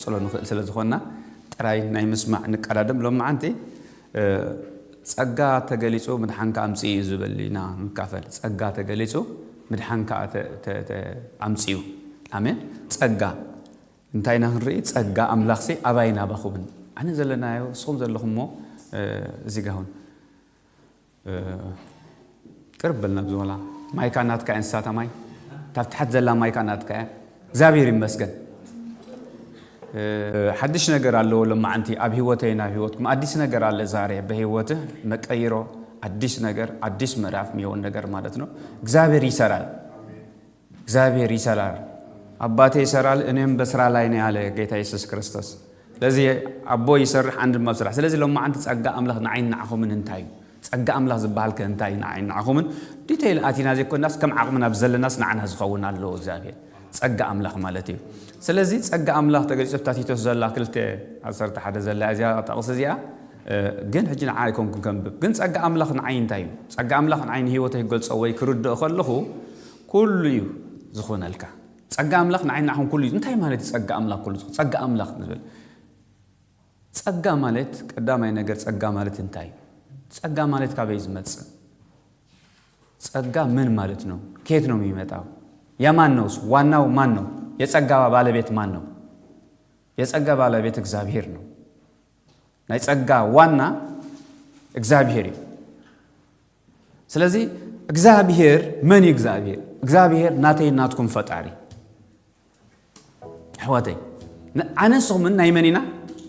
ንቐጽሎ ንኽእል ስለ ዝኾንና ጥራይ ናይ ምስማዕ ንቀዳደም። ሎማዓንቲ ጸጋ ተገሊጹ ምድሓንካ ኣምጽኡ እዩ ዝብል ኢና ንካፈል። ጸጋ ተገሊጹ ምድሓንካ ኣምጽኡ። ኣሜን። ጸጋ እንታይ ኢና ክንርኢ? ጸጋ ኣምላኽሲ ኣባይን ኣባኹምን። ኣነ ዘለናዮ ንስኹም ዘለኹሞ እዚጋ ሁን። ቅርብ በልና ብዝበላ ማይካ ናትካ እያ። እንስሳታ ማይ ታብ ትሓት ዘላ ማይካ ናትካ እያ። እግዚኣብሔር ይመስገን። ሓድሽ ነገር ኣለዎ ለማዓንቲ ኣብ ህይወተይ ናብ ህይወትኩም ኣዲስ ነገር ኣለ። ዛሬ በህይወትህ መቀይሮ አዲስ ነገር አዲስ ምዕራፍ የሚሆን ነገር ማለት ነው። እግዚአብሔር ይሰራል። እግዚአብሔር ይሰራል። አባቴ ይሰራል እኔም በስራ ላይ ነኝ አለ ጌታ ኢየሱስ ክርስቶስ። ስለዚህ አቦ ይሰርሕ አንድም ኣብ ስራሕ። ስለዚህ ሎማዓንቲ ጸጋ ኣምላኽ ንዓይን ንዓኹምን እንታይ እዩ? ጸጋ ኣምላኽ ዝበሃል ከ እንታይ እዩ? ንዓይን ንዓኹምን ዲቴይል ኣቲና ዘይኮናስ ከም ዓቕምና ብዘለናስ ንዓና ዝኸውን ኣለዎ እግዚኣብሔር። ጸጋ ኣምላኽ ማለት እዩ። ስለዚህ ጸጋ ኣምላኽ ተገሊጹ ኣብታ ቲቶስ ዘላ ክልተ ዓሰርተ ሓደ ዘላ እዚኣ ጥቕሲ እዚኣ ግን ሕጂ ንዓ ኣይኮንኩን ከንብብ ግን ጸጋ ኣምላኽ ንዓይ እንታይ እዩ? ጸጋ ኣምላኽ ንዓይ ንህይወተይ ክገልጾ ወይ ክርድኦ ከለኹ ኩሉ እዩ ዝኾነልካ። ጸጋ ኣምላኽ ንዓይ ንዓኹም ኩሉ እዩ። እንታይ ማለት እዩ ጸጋ ኣምላኽ ኩሉ ዝኾ-? ጸጋ ኣምላኽ ንብል። ጸጋ ማለት ቀዳማይ ነገር ጸጋ ማለት እንታይ እዩ? ጸጋ ማለት ካበይ ዝመጽእ? ጸጋ ምን ማለት ነው? ከየት ነው የሚመጣው? የማን ነውስ? ዋናው ማን ነው? የጸጋ ባለቤት ማን ነው? የጸጋ ባለቤት እግዚአብሔር ነው። ናይ ጸጋ ዋና እግዚኣብሔር እዩ። ስለዚ እግዚኣብሔር መን እዩ? እግዚኣብሔር እግዚኣብሔር ናተይ ናትኩም ፈጣሪ። ኣሕዋተይ፣ ን-፣ ኣነ ንስኹምን ናይ መን ኢና?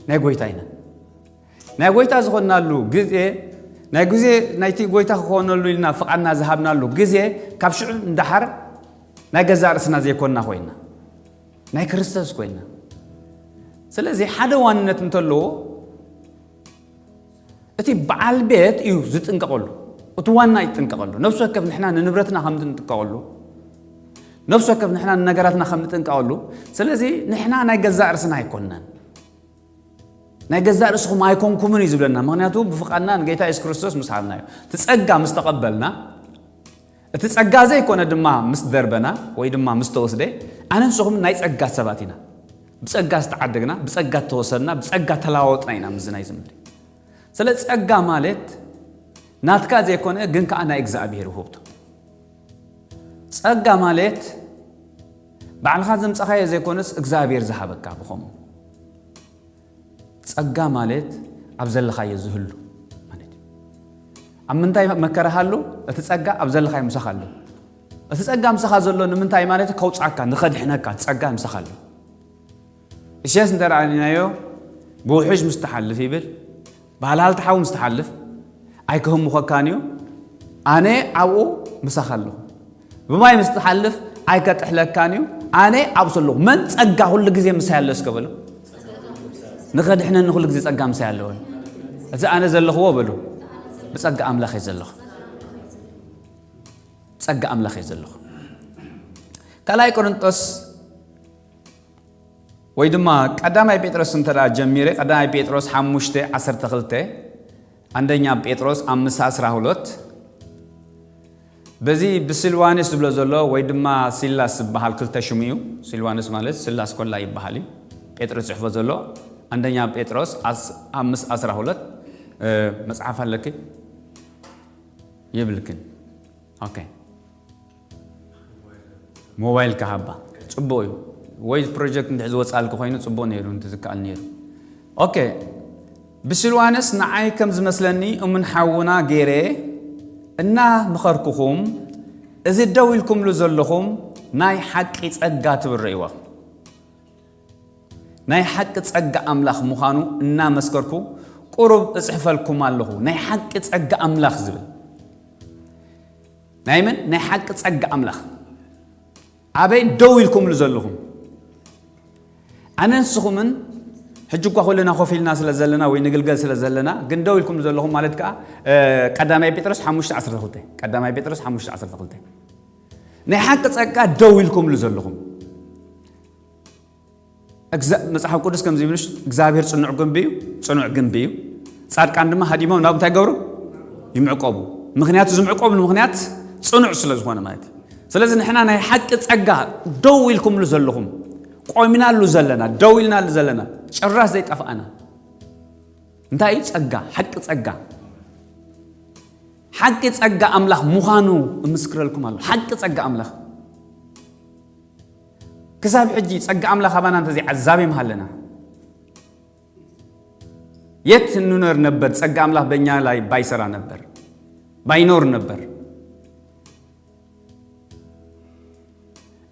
ናይ ጎይታ ኢና። ናይ ጎይታ ዝኾንናሉ ግዜ፣ ናይ ግዜ ናይቲ ጎይታ ክኾነሉ ኢልና ፍቓድና ዝሃብናሉ ግዜ፣ ካብ ሽዑ እንዳሓር ናይ ገዛእ ርእስና ዘይኮንና ኮይንና፣ ናይ ክርስቶስ ኮይንና። ስለዚ ሓደ ዋንነት እንተለዎ፣ እቲ በዓል ቤት እዩ ዝጥንቀቐሉ። እቲ ዋና ይጥንቀቐሉ። ነፍሲ ወከፍ ንሕና ንንብረትና ከም ንጥንቀቐሉ፣ ነፍሲ ወከፍ ንሕና ንነገራትና ከም ንጥንቀቐሉ። ስለዚ ንሕና ናይ ገዛእ ርእስና ኣይኮንናን። ናይ ገዛእ ርእስኹም ኣይኮንኩምን እዩ ዝብለና። ምኽንያቱ ብፍቓድና ንጌታ የሱስ ክርስቶስ ምስ ሃብናዮ። እቲ ጸጋ ምስ ተቐበልና፣ እቲ ጸጋ ዘይኮነ ድማ ምስ ደርበና ወይ ድማ ምስ ተወስደ፣ ኣነ ንስኹም ናይ ጸጋ ሰባት ኢና። ብጸጋ ዝተዓደግና፣ ብጸጋ ዝተወሰድና፣ ብጸጋ ተለዋወጥና ኢና ምስዚ ናይዚ ምድሪ። ስለ ጸጋ ማለት ናትካ ዘይኮነ ግን ከኣ ናይ እግዚኣብሔር ውህብቶ። ጸጋ ማለት ባዕልኻ ዘምጻኻዮ ዘይኮነስ እግዚኣብሔር ዝሃበካ ብኸምኡ። ጸጋ ማለት ኣብ ዘለኻዮ ዝህሉ ማለት እዩ። ኣብ ምንታይ መከራ ሃሉ? እቲ ጸጋ ኣብ ዘለኻዮ ምሳኻ ኣሎ። እቲ ጸጋ ምሳኻ ዘሎ ንምንታይ ማለት ከውጻካ፣ ንኸድሕነካ ጸጋ ምሳኻ ኣሎ። እሸስ እንተ ረኣናዮ ብውሕጅ ምስ ትሓልፍ ይብል፣ ብሃልሃልቲ ሓዊ ምስ ትሓልፍ ኣይክህምኾካን እዩ፣ ኣነ ኣብኡ ምሳኻ ኣለኹ። ብማይ ምስ ትሓልፍ ኣይከጥሕለካን እዩ፣ ኣነ ኣብኡ ኣለኹ። መን ጸጋ ኩሉ ግዜ ምሳይ ኣሎ እስከ በሉ። ንኸድሕነኒ ኩሉ ግዜ ጸጋ ምሳይ ኣለዎ። እዚ ኣነ ዘለኽዎ በሉ። ብጸጋ ኣምላኽ እየ ዘለኹ። ጸጋ ኣምላኽ እየ ዘለኹ። ካልኣይ ቆሮንጦስ ወይ ድማ ቀዳማይ ጴጥሮስ እንተ ደኣ ጀሚረ፣ ቀዳማይ ጴጥሮስ ሓሙሽተ ዓሰርተ ክልተ፣ አንደኛ ጴጥሮስ አምስት አስራ ሁለት፣ በዚ ብሲልዋንስ ዝብሎ ዘሎ ወይ ድማ ሲላስ ዝበሃል ክልተ ሽሙ እዩ። ሲልዋንስ ማለት ሲላስ ኮላ ይበሃል እዩ። ጴጥሮስ ጽሕፎ ዘሎ አንደኛ ጴጥሮስ ኣስ-፣ አምስት አስራ ሁለት፣ እ፣ መጽሓፍ ኣለኪ? የብልክን። ኦኬ። ሞባይል ከሃባ ጽቡቕ እዩ። ወይ ፕሮጀክት እንድሕር ዝወጻልኪ ኮይኑ ጽቡቕ ነይሩ፣ እንተዝከኣል ነይሩ። ኦኬ። ብሲልዋንስ ንዓይ ከም ዝመስለኒ እሙን ሓውና ገይረ እናመኸርኩኹም፣ እዚ ደው ኢልኩምሉ ዘለኹም ናይ ሓቂ ጸጋ ትብርዕዎ። ናይ ሓቂ ጸጋ ኣምላኽ ምዃኑ እናመስከርኩ፣ ቁሩብ እጽሕፈልኩም ኣለኹ። ናይ ሓቂ ጸጋ ኣምላኽ ዝብል። ናይ መን? ናይ ሓቂ ጸጋ ኣምላኽ። ኣበይ ደው ኢልኩምሉ ዘለኹም? ኣነ ንስኹምን ሕጂ እኳ ኩልና ኮፍ ኢልና ስለ ዘለና ወይ ንግልገል ስለ ዘለና፣ ግን ደው ኢልኩምሉ ዘለኹም ማለት ከኣ፣ እ፣ ቀዳማይ ጴጥሮስ ሓሙሽተ ዓሰርተ ክልተ፣ ቀዳማይ ጴጥሮስ ሓሙሽተ ዓሰርተ ክልተ። ናይ ሓቂ ጸጋ ደው ኢልኩምሉ ዘለኹም። እግዛ-፣ መጽሓፍ ቅዱስ ከምዚ ይብል፣ "እግዚኣብሔር ጽኑዕ ግንቢ እዩ፣ ጽኑዕ ግንቢ እዩ። ጻድቃን ድማ ሃዲሞም ናብ እንታይ ገብሩ? ይምዕቀቡ።" ምኽንያቱ ዝምዕቀብሉ ምኽንያት ጽኑዕ ስለ ዝኾነ ማለት እዩ። ስለዚ ንሕና ናይ ሓቂ ጸጋ ደው ኢልኩምሉ ዘለኹም፣ ቆሚናሉ ዘለና፣ ደው ኢልናሉ ዘለና፣ ጭራሽ ዘይጠፍኣና እንታይ እዩ? ጸጋ፣ ሓቂ ጸጋ። ሓቂ ጸጋ ኣምላኽ ምዃኑ እምስክረልኩም ኣሎ። ሓቂ ጸጋ ኣምላኽ። ክሳብ ሕጂ ጸጋ ኣምላኽ ኣባና እንተዘይዓዛቢ ምሃለና፣ የት እንኖር ነበር? ጸጋ ኣምላኽ በእኛ ላይ ባይሰራ ነበር፣ ባይኖር ነበር።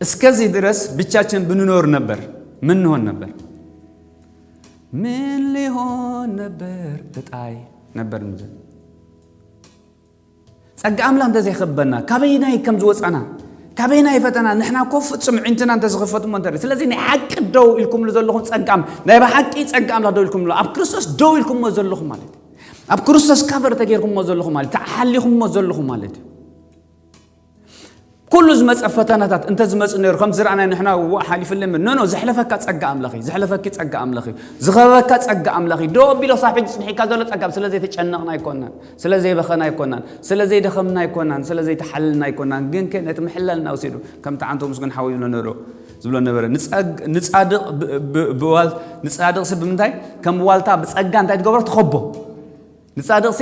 እስከዚህ ድረስ ብቻችን ብንኖር ነበር፣ ምን ንሆን ነበር? ምን ሊሆን ነበር? እጣይ ነበር ንብል። ጸጋ ኣምላኽ እንተዘይኸበና፣ ካበይናይ ከም ዝወጻና፣ ካበይናይ ፈተና፣ ንሕና እኮ ፍጹም ዕንትና እንተዝኽፈት እሞ እንተ-፣ ስለዚ ናይ ሓቂ ደው ኢልኩምሉ ዘለኹም ጸጋ ኣም-፣ ናይ ብሓቂ ጸጋ ኣምላኽ ደው ኢልኩምሉ፣ ኣብ ክርስቶስ ደው ኢልኩምዎ ዘለኹም ማለት እዩ። ኣብ ክርስቶስ ካቨር ተጌርኩምዎ ዘለኹም ማለት፣ ተሓሊኹምዎ ዘለኹም ማለት እዩ። ኩሉ ዝመጸ ፈተናታት እንተ ዝመጽእ ነይሩ፣ ከም ዝረኣናዮ ንሕና፣ "ዋእ፣ ሓሊፉ ኣሎ" እምበር። ኖ፣ ኖ፣ ዘሕለፈካ ጸጋ ኣምላኽ እዩ፣ ዘሕለፈኪ ጸጋ ኣምላኽ እዩ፣ ዝኸበበካ ጸጋ ኣምላኽ እዩ። ደው ኣቢሉ ክሳብ ሕጂ ጽኒሕካ ዘሎ ጸጋ፣ ስለ ዘይተጨነቕና ኣይኮናን፣ ስለ ዘይበኸና ኣይኮናን፣ ስለ ዘይደኸምና ኣይኮናን፣ ስለ ዘይተሓለልና ኣይኮናን። ግን ከ ነቲ ምሕላልና ወሲዱ፣ ከምቲ ዓንቶ ምስጉን ሓወይ ዝብሎ ነበረ፣ ዝብሎ ነበረ። ንጸግ-፣ ንጻድቕ ብ-፣ ብ-፣ ብዋል-፣ ንጻድቕሲ ብምንታይ? ከም ዋልታ ብጸጋ እንታይ ትገብሮ? ትኸቦ። ንጻድቕሲ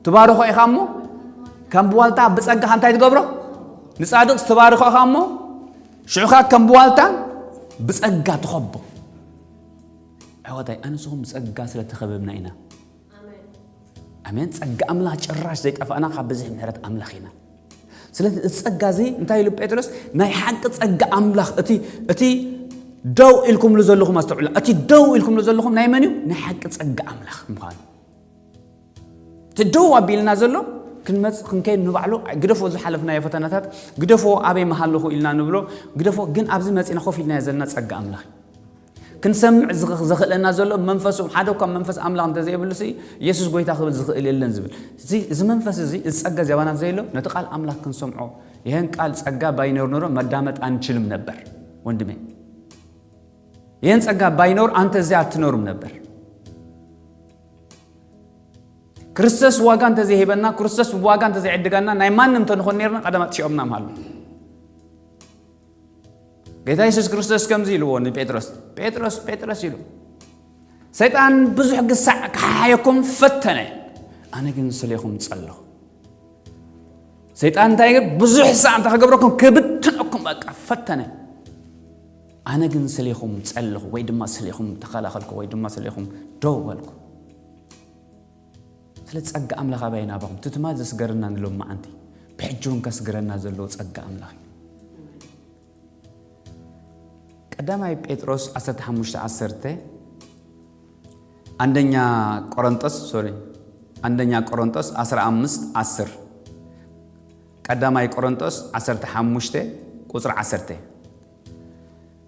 ትባርኾ ኢኻ እሞ፣ ከም ብዋልታ ብጸጋኻ እንታይ ትገብሮ? ንጻድቕሲ ትባርኾ ኢኻ እሞ፣ ሽዑኻ ከም ብዋልታ ብጸጋ ትኸቦ። ኣሕዋታይ፣ ኣነ ንስኹም ብጸጋ ስለ ተኸበብና ኢና። ኣሜን። ጸጋ ኣምላኽ ጭራሽ ዘይጠፋእና ካብ ብዝሒ ምሕረት ኣምላኽ ኢና። ስለዚ እቲ ጸጋ እዚ እንታይ ኢሉ ጴጥሮስ? ናይ ሓቂ ጸጋ ኣምላኽ፣ እቲ፣ እቲ ደው ኢልኩምሉ ዘለኹም፣ ኣስተውዕላ፣ እቲ ደው ኢልኩምሉ ዘለኹም ናይ መን እዩ? ናይ ሓቂ ጸጋ ኣምላኽ ምዃኑ። እቲ ደው ኣቢልና ዘሎ ክንመጽእ ክንከይድ ንባዕሉ፣ ግደፎ ዝሓለፍናዮ ፈተናታት፣ ግደፎ ኣበይ ምሃለኹ ኢልና ንብሎ፣ ግደፎ ግን ኣብዚ መጺና ኮፍ ኢልና ዘለና ጸጋ ኣምላኽ እዩ። ክንሰምዕ ዝኽ-፣ ዘኽእለና ዘሎ መንፈሱ፣ ሓደ እኳ መንፈስ ኣምላኽ እንተዘይብሉ ሲ፣ የሱስ ጎይታ ክብል ዝኽእል የለን ዝብል። እዚ፣ እዚ መንፈስ እዚ፣ እዚ ጸጋ እዚ ኣባና ዘይሎ፣ ነቲ ቃል ኣምላኽ ክንሰምዖ፣ ይህን ቃል ጸጋ ባይኖር ኖሮ መዳመጥ አንችልም ነበር ወንድሜ። ይህን ጸጋ ባይኖር አንተ እዚህ አትኖርም ነበር። ክርስቶስ ዋጋ እንተዘይሂበና፣ ክርስቶስ ዋጋ እንተዘይዕድጋና፣ ናይ ማንም እንተንኾን ነርና፣ ቀደም ኣጥፊኦምና ምሃሉ። ጌታ የሱስ ክርስቶስ ከምዚ ኢልዎ ንጴጥሮስ፣ "ጴጥሮስ፣ ጴጥሮስ" ኢሉ፣ "ሰይጣን ብዙሕ ግሳዕ ክሓየኩም ፈተነ፣ ኣነ ግን ስሌኹም ጸለኹ።" ሰይጣን እንታይ ይብል? ብዙሕ ሳዕ እንታይ ክገብረኩም? ክብትነኩም በቃ ፈተነ። ኣነ ግን ስሌኹም ጸለኹ፣ ወይ ድማ ስሌኹም ተኸላኸልኩ፣ ወይ ድማ ስሌኹም ደው በልኩ። ስለ ጸጋ ኣምላኽ ኣባይ ናባኹም። እቲ ትማል ዘስገረና ንሎሚ መዓንቲ፣ ብሕጂ እውን ከስግረና ዘለዎ ጸጋ ኣምላኽ እዩ። ቀዳማይ ጴጥሮስ ዓሰርተ ሓሙሽተ ዓሰርተ፣ አንደኛ ቆሮንጦስ፣ ሶሪ፣ አንደኛ ቆሮንጦስ አስራ አምስት አስር፣ ቀዳማይ ቆሮንጦስ ዓሰርተ ሓሙሽተ ቁጽሪ ዓሰርተ፣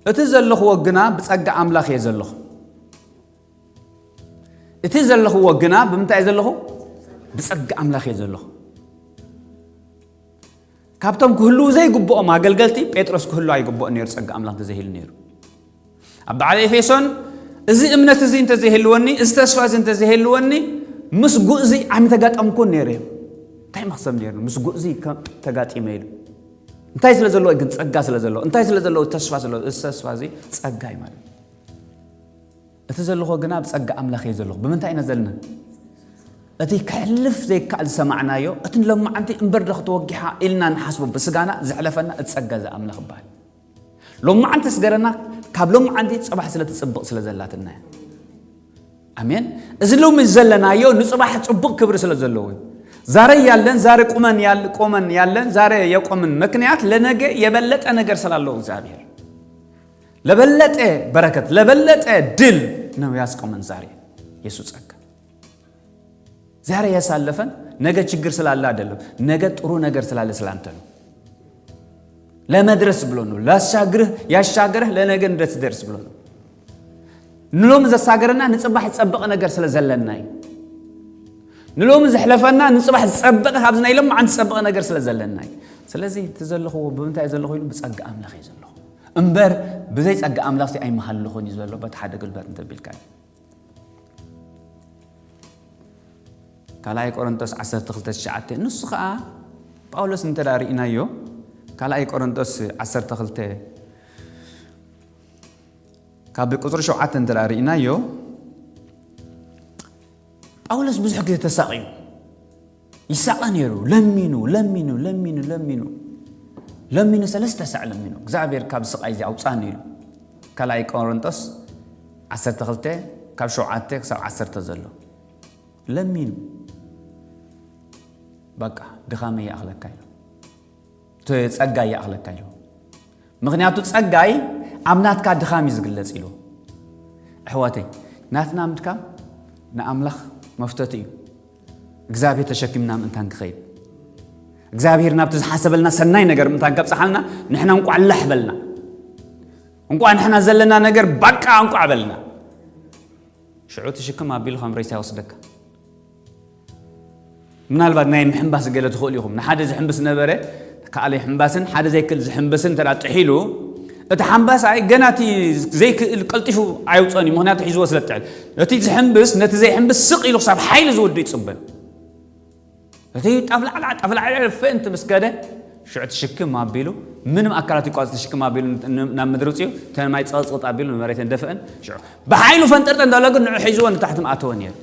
"እቲ ዘለኽዎ ግና ብጸጋ ኣምላኽ እየ ዘለኹ። እቲ ዘለኽዎ ግና ብምንታይ እየ ዘለኹ? ብጸጋ ኣምላኽ እየ ዘለኹ።" ካብቶም ክህልዉ ዘይግብኦም ኣገልገልቲ ጴጥሮስ ክህሉ ኣይግብኦን ነይሩ፣ ጸጋ ኣምላኽ እንተዘይህሉ ነይሩ። ኣብ በዓል ኤፌሶን፣ "እዚ እምነት እዚ እንተዘይህልወኒ፣ እዚ ተስፋ እዚ እንተዘይህልወኒ፣ ምስ ጉእዚ ኣይምተጋጠምኩን ነይረ" እዮም። እንታይ መኽሰብ ነይሩ? ምስ ጉእዚ ከም ተጋጢመ ኢሉ። እንታይ ስለ ዘለዎ ግን? ጸጋ ስለ ዘለዎ። እንታይ ስለ ዘለዎ? ተስፋ ስለ ዘለዎ። እዚ ተስፋ እዚ ጸጋ እዩ ማለት እዩ። "እቲ ዘለኹ ግና ብጸጋ ኣምላኽ እየ ዘለኹ።" ብምንታይ ኢና ዘለና? እቲ ክሕልፍ ዘይከኣል ዝሰማዕናዮ፣ እቲ ንሎማዓንቲ እምበር ዶ ክትወጊሓ ኢልና ንሓስቦ ብስጋና ዘሕለፈና፣ እቲ ጸጋ እዚ ኣምላኽ ይበሃል። ሎማዓንቲ ስገረና፣ ካብ ሎማዓንቲ ጽባሕ ስለ ትጽብቕ ስለ ዘላትና እያ። ኣሜን። እዚ ሎሚ ዘለናዮ ንጽባሕ ጽቡቕ ክብሪ ስለ ዘለዎ እዩ። ዛሬ ያለን፣ ዛሬ ቁመን ያል-፣ ቆመን ያለን፣ ዛሬ የቆምን ምክንያት ለነገ የበለጠ ነገር ስላለው እግዚአብሔር ለበለጠ በረከት፣ ለበለጠ ድል ነው ያስቆመን ዛሬ የሱ ጸጋ። ዛሬ ያሳለፈን ነገ ችግር ስላለ አይደለም፣ ነገ ጥሩ ነገር ስላለ ስላንተ ነው። ለመድረስ ብሎ ነው። ላሻግርህ፣ ያሻገረህ ለነገ እንድትደርስ ብሎ ነው። ንሎም ዘሳገረና ንጽባሕ ዝጸበቐ ነገር ስለ ዘለና እዩ። ንሎም ዘሕለፈና ንጽባሕ ዝጸበቐ፣ ካብዚ ናይ ሎማዓንቲ ዝጸበቐ ነገር ስለ ዘለና እዩ። ስለዚ እቲ ዘለኽዎ ብምንታይ ዘለኹ ኢሉ፣ ብጸጋ ኣምላኽ እዩ ዘለኹ። እምበር ብዘይ ጸጋ ኣምላኽ ሲ ኣይመሃለኹን እዩ ዘሎ፣ በቲ ሓደ ግልባጥ እንተቢልካ እዩ። ካልኣይ ቆሮንቶስ ዓሰርተ ክልተ ትሽዓተ፣ ንሱ ኸኣ ጳውሎስ እንተ ደኣ ርኢናዮ፣ ካልኣይ ቆሮንቶስ ዓሰርተ ክልተ ካብ ቁፅሪ ሸውዓተ እንተ ደኣ ርኢናዮ፣ ጳውሎስ ብዙሕ ግዜ ተሳቒዩ ይሳቐ ነይሩ። ለሚኑ ለሚኑ ለሚኑ ለሚኑ ለሚኑ ሰለስተ ሳዕ ለሚኑ፣ እግዚኣብሔር ካብ ስቓይ እዚ ኣውፃኒ ኢሉ። ካልኣይ ቆሮንጦስ ዓሰርተ ክልተ ካብ ሸውዓተ ክሳብ ዓሰርተ ዘሎ ለሚኑ። በቃ ድኻመይ ይኣኽለካ ኢሉ፣ ጸጋይ ይኣኽለካ ኢሉ። ምኽንያቱ ጸጋይ ኣብ ናትካ ድኻም እዩ ዝግለጽ ኢሉ። ኣሕዋተይ፣ ናትና ምድካም ንኣምላኽ መፍተቱ እዩ። እግዚኣብሔር ተሸኪምና ምእንታን ክኸይድ፣ እግዚኣብሔር ናብቲ ዝሓሰበልና ሰናይ ነገር ምእንታን ከብጽሓልና፣ ንሕና እንቋዕ ላሕ በልና፣ እንቋዕ ንሕና ዘለና ነገር ባቃ እንቋዕ በልና። ሽዑ ትሽክም ኣቢሉ ከም ሬሳ ይወስደካ። ምናልባት ናይ ምሕንባስ ገለ ትኽእሉ ኢኹም። ንሓደ ዝሕንብስ ነበረ፣ ከኣለ ይሕንባስን ሓደ ዘይክእል ዝሕንብስን እንተ ደኣ ጥሒሉ፣ እቲ ሓንባሳይ ገና እቲ ዘይክእል ቀልጢፉ ኣየውፅኦን እዩ፣ ምኽንያቱ ሒዝዎ ስለ ጥዕል። እቲ ዝሕንብስ ነቲ ዘይሕንብስ ስቕ ኢሉ ክሳብ ሓይሊ ዝወዱ ይፅበ። እቲ ጠፍላዕላዕ ጠፍላዕላዕ ፈንቲ ምስ ከደ፣ ሽዑ ትሽክም ኣቢሉ፣ ምንም ኣካላት ይቋጽ ትሽክም ኣቢሉ ናብ ምድሪ ውፅኡ፣ ተን ማይ ፀቕፅቕጥ ኣቢሉ ንመሬት እንደፍአን፣ ሽዑ ብሓይሉ ፈንጠርጠ እንዳለ ግን ንዑ ሒዝዎ ንታሕቲ ምኣተወ ነይሩ።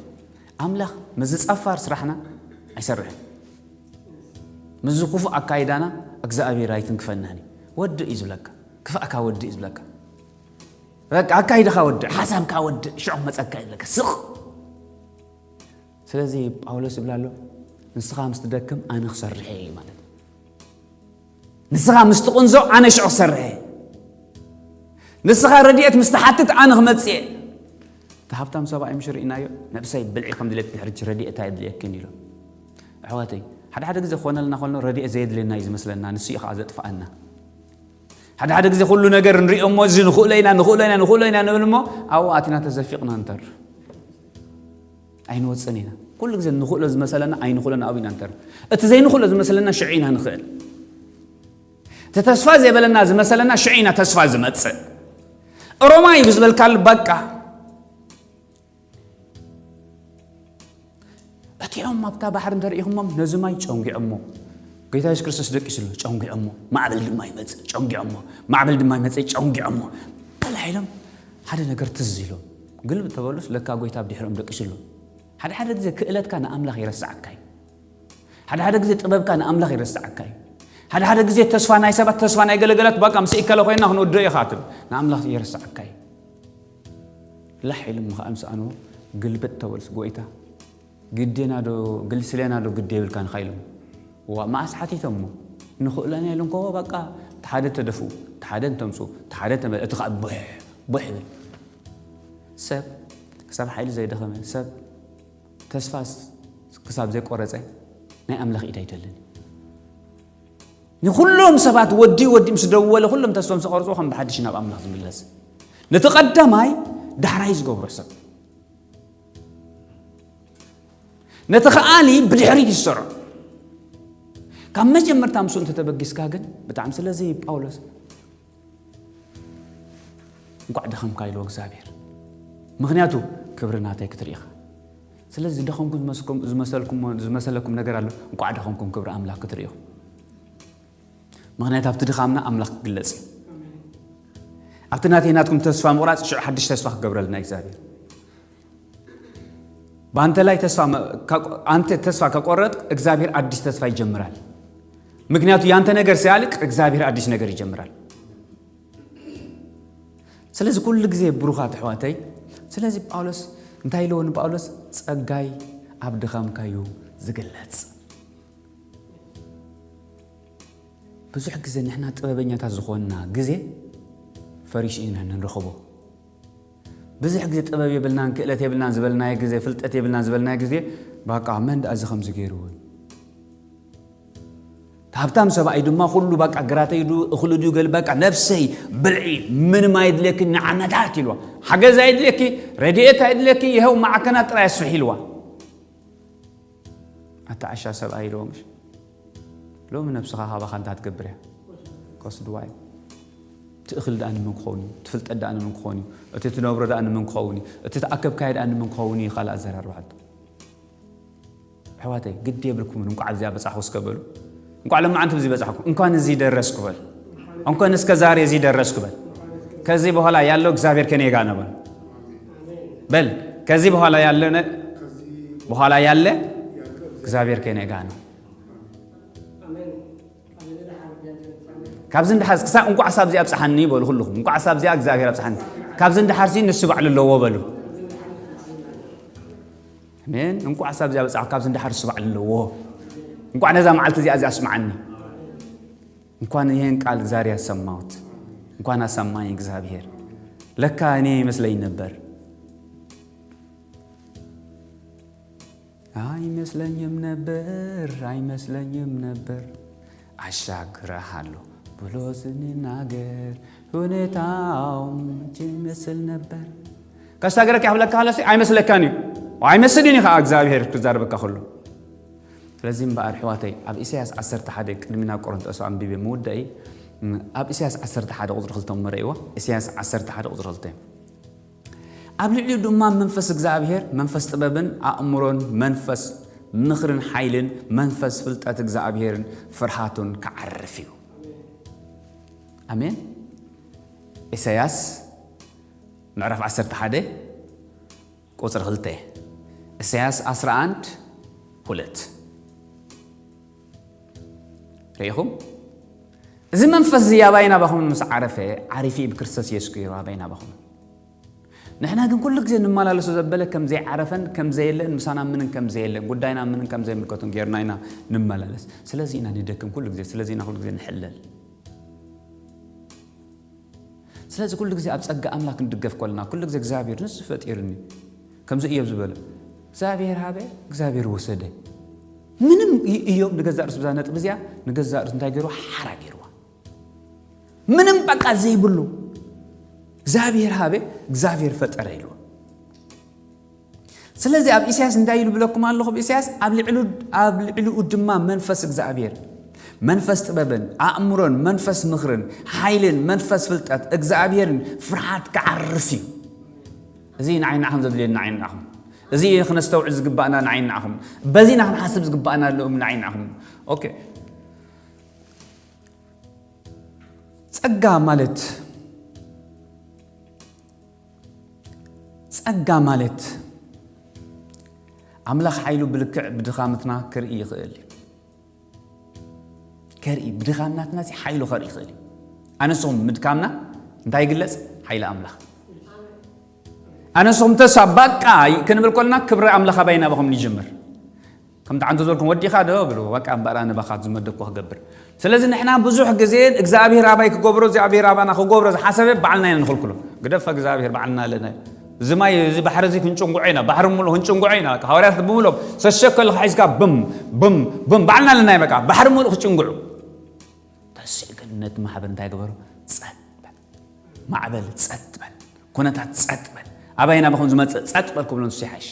ኣምላኽ ምስዚ ጸፋር ስራሕና ኣይሰርሕን። ምስዚ ክፉእ ኣካይዳና እግዚኣብሔር ኣይትንክፈናን እዩ። ወድእ እዩ ዝብለካ። ክፋእካ ወድእ እዩ ዝብለካ። በቃ ኣካይድኻ ወድእ፣ ሓሳብካ ወድእ፣ ሽዑ ክመጸካ እዩ ዝብለካ። ስቕ። ስለዚ ጳውሎስ ይብል ኣሎ፣ ንስኻ ምስ ትደክም ኣነ ክሰርሕ እየ ማለት እዩ። ንስኻ ምስ ትቕንዞ ኣነ ሽዑ ክሰርሕ እየ። ንስኻ ረድኤት ምስ ትሓትት ኣነ ክመጽእ እየ። እቲ ሃብታም ሰብኣይ ምሽ ርኢናዮ፣ ነብሰይ ብልዒ ከም ድሌት ድሕሪ ረድኤት ኣይድልየክን ኢሉ። ኣሕዋተይ፣ ሓደ ሓደ ግዜ ክኾነልና ከሎ ረድኤት ዘየድልየና እዩ ዝመስለና፣ ንሱ እዩ ከዓ ዘጥፍኣና። ሓደ ሓደ ግዜ ኩሉ ነገር ንሪኦ እሞ እዚ ንኽእሎ ኢና፣ ንኽእሎ ኢና፣ ንኽእሎ ኢና፣ ንኽእሎ ኢና ንብል እሞ ኣብኡ ኣቲና ተዘፊቕና ንተርፍ። ኣይንወፅን ኢና። ኩሉ ግዜ ንኽእሎ ዝመሰለና ኣይንኽእሎን ኣብኡ ኢና ንተርፍ። እቲ ዘይንኽእሎ ዝመሰለና ሽዑ ኢና ንኽእል። እቲ ተስፋ ዘይበለና ዝመሰለና ሽዑ ኢና ተስፋ ዝመፅእ። ሮማይ ብዝበልካሉ በቃ እቲኦም ኣብታ ባሕሪ እንተርኢኹሞም ነዚ ማይ ጨንጊዖሞ። ጌታ የሱስ ክርስቶስ ደቂሱ ኣሎ፣ ጨንጊዖሞ። ማዕበል ድማ ይመጽእ፣ ጨንጊዖሞ። ማዕበል ድማ ይመጽእ፣ ጨንጊዖሞ። በላ ኢሎም ሓደ ነገር ትዝ ኢሎም። ግልብ ተበሉስ ለካ ጎይታ ኣብ ድሕሪኦም ደቂሱ ኣሎ። ሓደ ሓደ ግዜ ክእለትካ ንኣምላኽ ይረስዓካ እዩ። ሓደ ሓደ ግዜ ጥበብካ ንኣምላኽ ይረስዓካ እዩ። ሓደ ሓደ ግዜ ተስፋ ናይ ሰባት፣ ተስፋ ናይ ገለገላት፣ በቃ ምስ ኢከለ ኮይና ክንወድኦ ኢኻ ትብል። ንኣምላኽ ይረስዓካ እዩ። ላሕ ኢሎም ከዓ ምስ ኣነዎ ግልብጥ ተበሉስ፣ ጎይታ ግዴና ዶ ግልስሌና ዶ ግዴ ይብልካ ንኻ ኢሎም። ዋ መኣስ ሓቲቶሞ ንኽእለና ኢሉ እንከዎ በቃ እቲ ሓደ ተደፍኡ፣ እቲ ሓደ እንተምስኡ፣ እቲ ሓደ ተመ-፣ እቲ ከዓ ቡሕ ቡሕ ይብል። ሰብ ክሳብ ሓይሉ ዘይደኸመ፣ ሰብ ተስፋ ስ-፣ ክሳብ ዘይቆረፀ ናይ ኣምላኽ ኢድ ኣይደልን። ንኹሎም ሰባት ወዲ ወዲ ምስ ደወለ ኩሎም ተስፋ ምስ ቆርፁ ከም ብሓድሽ ናብ ኣምላኽ ዝምለስ። ነቲ ቀዳማይ ዳሕራይ ዝገብሮ ሰብ። ነቲ ከኣሊ ብድሕሪት ይሰርዖ። ካብ መጀመርታ ምስኡ እንተተበጊስካ ግን ብጣዕሚ። ስለዚ ጳውሎስ እንቋዕ ደኸምካ ኢልዎ እግዚኣብሔር። ምኽንያቱ ክብሪ ናተይ ክትርኢ ኢኻ። ስለዚ ዝደኸምኩም ዝመስኩም-፣ ዝመሰልኩም፣ ዝመሰለኩም ነገር ኣሎ። እንቋዕ ደኸምኩም ክብሪ ኣምላኽ ክትርኢ ኢኹም። ምኽንያቱ ኣብቲ ድኻምና ኣምላኽ ክግለጽ እዩ። ኣብቲ ናተይ ናትኩም ተስፋ ምቑራጽ ሽዑ ሓድሽ ተስፋ ክገብረልና እግዚኣብሔር። በአንተ ላይ ተስፋ መ-፣ ከቆ-፣ አንተ ተስፋ ከቆረጥ እግዚአብሔር አዲስ ተስፋ ይጀምራል። ምክንያቱ ያንተ ነገር ሲያልቅ እግዚአብሔር አዲስ ነገር ይጀምራል። ስለዚህ ኩሉ ግዜ ብሩኻት ኣሕዋተይ፣ ስለዚህ ጳውሎስ እንታይ ኢልዎ ንጳውሎስ? ጸጋይ ኣብ ድኻምካ እዩ ዝግለጽ። ብዙሕ ግዜ ንሕና ጥበበኛታት ዝኾንና ግዜ ፈሪሱ ኢና ንረኽቦ። ብዙሕ ግዜ ጥበብ የብልናን ክእለት የብልናን ዝበልናዮ ግዜ፣ ፍልጠት የብልናን ዝበልናዮ ግዜ፣ ባቃ መን ደኣ እዚ ከምዚ ገይርዎ? እቲ ሃብታም ሰብኣይ ድማ ኩሉ ባቃ ግራተይ ድዩ እኽሉ ድዩ ገል ባቃ ነብሰይ ብልዒ ምንም ኣየድልየኪ ንዓመታት ኢልዋ። ሓገዝ ኣየድልየኪ፣ ረድኤት ኣየድልየኪ፣ ይኸው ማዕከናት ጥራይ ኣስፍሒ ኢልዋ። ኣታ ዓሻ ሰብኣይ ኢልዎ ምሽ? ሎሚ ነብስኻ ካባኻ እንታይ ትገብር እያ? ከስድዋ እዩ። እቲ እኽሊ ደኣ ንመን ክኸውን እዩ? እቲ ፍልጠት ደኣ ንመን ክኸውን እዩ? እቲ ትነብሮ ደኣ ንመን ክኸውን እዩ? እቲ ተኣከብካዮ ደኣ ንመን ክኸውን እዩ? ካልእ ኣዘራርባ ሓቶ። ኣሕዋተይ፣ ግዲ የብልኩምን። እንቋዕ ኣብዚኣ በጻሕኹ እስከ በሉ። እንቋዕ ለማዓንቲ ኣብዚ በጻሕኩ። እንኳን እዚህ ደረስኩ በል። እንኳን እስከ ዛሬ እዚህ ደረስኩ በል። ከዚህ በኋላ ያለው እግዚአብሔር ከኔ ጋር ነው በል። በል፣ ከዚህ በኋላ ያለ ነ-፣ በኋላ ያለ እግዚአብሔር ከኔ ጋር ነው። ካብዚ እንድሓር ክሳብ እንቋዕ ሳብ እዚኣ ኣብጽሓኒ በሉ ኩልኹም። እንቋዕ ሳብ እዚኣ እግዚኣብሔር ኣብጽሓኒ። ካብዚ እንድሓር ሲ ንሱ ባዕሉ ኣለዎ በሉ። ኣሜን። እንቋዕ ሳብ እዚኣ በጻሕ፣ ካብዚ እንድሓር ንሱ ባዕሉ ኣለዎ። እንቋዕ ነዛ መዓልቲ እዚኣ፣ እዚኣ ኣስምዓኒ። እንኳን ይህን ቃል ዛሬ አሰማሁት። እንኳን አሰማኝ እግዚአብሔር። ለካ እኔ ይመስለኝ ነበር። አይመስለኝም ነበር፣ አይመስለኝም ነበር። አሻግረሃለሁ ብሎ ስንናገር ሁኔታው መቼ ይመስል ነበር? ከሻገረካ ይብለካ ሃለሲ አይመስለካን እዩ። ኣይመስልን እዩ ከዓ እግዚኣብሔር ክዛረበካ ከሎ። ስለዚ እምበኣር ኣሕዋተይ ኣብ ኢሳያስ ዓሰርተ ሓደ ቅድሚ ናብ ቆሮንቶስ ኣንቢበ ምውዳእ እዩ። ኣብ ኢሳያስ ዓሰርተ ሓደ ቁፅሪ ክልተ እሞ ረእይዎ። ኢሳያስ ዓሰርተ ሓደ ቁፅሪ ክልተ። ኣብ ልዕሊኡ ድማ መንፈስ እግዚኣብሔር፣ መንፈስ ጥበብን ኣእምሮን፣ መንፈስ ምኽርን ሓይልን፣ መንፈስ ፍልጠት እግዚኣብሔርን ፍርሃቱን ክዓርፍ እዩ። ኣሜን። ኢሳያስ ምዕራፍ ዓሰርተ ሓደ ቁፅሪ ክልተ፣ ኢሳያስ ዓሰርተ ሓደ ሁለት። ርኢኹም? እዚ መንፈስ እዚ ኣባይ ናባኹም ምስ ዓረፈ፣ ዓሪፊ ብክርስቶስ የሱስ ገይሩ ኣባይ ናባኹም። ንሕና ግን ኩሉ ግዜ ንመላለሶ ዘበለ ከም ዘይዓረፈን ከም ዘየለን፣ ምሳና ምንን ከም ዘየለን፣ ጉዳይና ምንን ከም ዘይምልከቱን ገይርና ኢና ንመላለስ። ስለዚ ኢና ንደክም ኩሉ ግዜ፣ ስለዚ ኢና ኩሉ ግዜ ንሕለል። ስለዚ ኩሉ ግዜ ኣብ ጸጋ ኣምላኽ ክንድገፍ ከለና፣ ኩሉ ግዜ እግዚኣብሔር ንሱ ፈጢሩኒ፣ ከምዚ እዮብ ዝበለ፣ እግዚኣብሔር ሃበ፣ እግዚኣብሔር ወሰደ። ምንም እ-፣ እዮብ ንገዛእ ርእሱ ብዛ ነጥቢ እዚኣ፣ ንገዛእ ርእሱ እንታይ ገይርዋ? ሓራ ገይርዋ። ምንም በቃ ዘይብሉ፣ እግዚኣብሔር ሃበ፣ እግዚኣብሔር ፈጠረ ኢልዎ። ስለዚ ኣብ ኢሳያስ እንታይ ኢሉ ብለኩም ኣለኹ? ኣብ ኢሳያስ ኣብ ልዕሉ-፣ ኣብ ልዕሊኡ ድማ መንፈስ እግዚኣብሔር፣ መንፈስ ጥበብን ኣእምሮን፣ መንፈስ ምኽርን ሓይልን፣ መንፈስ ፍልጠት እግዚኣብሔርን ፍርሃት ክዓርፍ እዩ። እዚ ንዓይ ንዓኹም ዘድልየና ንዓይ ንዓኹም። እዚ ክነስተውዕል ዝግባእና ንዓይ ንዓኹም። በዚ ኢና ክንሓስብ ዝግባእና ኣለዎም ንዓይ ንዓኹም። ኦኬ። ጸጋ ማለት፣ ጸጋ ማለት ኣምላኽ ሓይሉ ብልክዕ ብድኻምትና ክርኢ ይኽእል እዩ። ከርኢ፣ ብድኻምናትና እዚ ሓይሉ ከርኢ ይኽእል እዩ። ኣነስኹም ምድካምና እንታይ ይግለጽ? ሓይሊ ኣምላኽ። ኣነስኹም ተስፋ በቃ ክንብል ከለና ክብሪ ኣምላኽ ኣባይ ናባኹም ይጅምር። ከምቲ ዓንቶ ዝበልኩም ወዲኻ ዶ ብሉ፣ በቃ እምበኣር ኣነ ባኻ ዝመደብኩ ክገብር። ስለዚ ንሕና ብዙሕ ግዜ እግዚኣብሔር ኣባይ ክገብሮ፣ እግዚኣብሔር ኣባና ክገብሮ ዝሓሰበ ባዕልና ኢና ንኽልክሎ። ግደፍ እግዚኣብሔር ባዕልና ኣለና። እዚ ማይ፣ እዚ ባሕሪ እዚ ክንጭንጉዖ ኢና፣ ባሕሪ ሙሉእ ክንጭንጉዖ ኢና። ሃዋርያት ብምሎም ሰሸከል ሒዝካ ብም፣ ብም፣ ብም፣ ባዕልና ኣለና በቃ፣ ባሕሪ ሙሉእ ክጭንጉዑ። ተስዕ ግን ነቲ ማሕበር እንታይ ገበሮ? ጸጥ በል። ማዕበል ጸጥ በል። ኩነታት ጸጥ በል። ኣባይ ናባኹም ዝመጽእ ጸጥ በል ክብሎ ንሱ ይሓይሽ።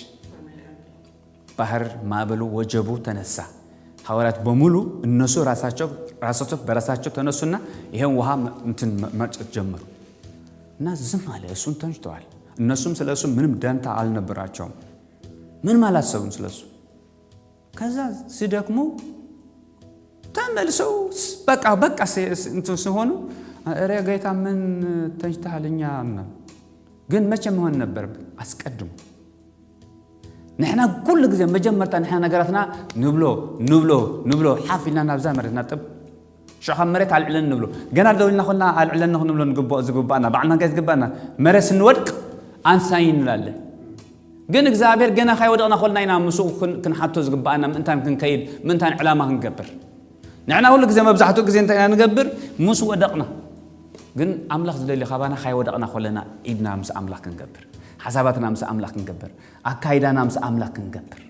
ባህር ማዕበሉ ወጀቡ ተነሳ። ሐዋርያት በሙሉ እነሱ ራሳቸው፣ ራሳቸው በራሳቸው ተነሱና ይሄን ውሃ መ-፣ እንትን መ-፣ መርጨት ጀመሩ። እና ዝም አለ። እሱም ተንጭተዋል። እነሱም ስለ እሱ ምንም ደንታ አልነበራቸውም። ምንም አላሰቡም ስለ እሱ። ከዛ ሲደክሙ ተመልሰው ስ-፣ በቃ፣ በቃ ሲ-፣ ስ-፣ እንትን ሲሆኑ፣ "እረ ጌታ ምን ተንጭተሃል እኛ?" ምናምን። ግን መቼ መሆን ነበረብን? አስቀድሞ። ንሕና ኩሉ ግዜ መጀመርታ ንሕና ነገራትና ንብሎ፣ ንብሎ፣ ንብሎ፣ ሓፍ ኢልና ናብዛ መሬት ናብ ጥብ፣ ሽዑ ካብ መሬት ኣልዕለን ንብሎ። ገና ደው ኢልና ኮና ኣልዕለን ንብሎ ንግብኦ ዝግባኣና፣ ባዕልና እንታይ ዝግባኣና? መሬት ስንወድቅ ኣንሳይ ንላለን። ግን እግዚኣብሔር ገና ካይወደቕና ኮልና ኢና ምስኡ ክን-፣ ክንሓቶ ዝግባኣና ምእንታን ክንከይድ፣ ምእንታን ዕላማ ክንገብር። ንሕና ኩሉ ግዜ መብዛሕትኡ ግዜ እንታይ ኢና ንገብር? ምስ ወደቕና። ግን ኣምላኽ ዝደሊ ካባና ካይወደቕና ኮለና ኢድና ምስ ኣምላኽ ክንገብር፣ ሓሳባትና ምስ ኣምላኽ ክንገብር፣ ኣካይዳና ምስ ኣምላኽ ክንገብር።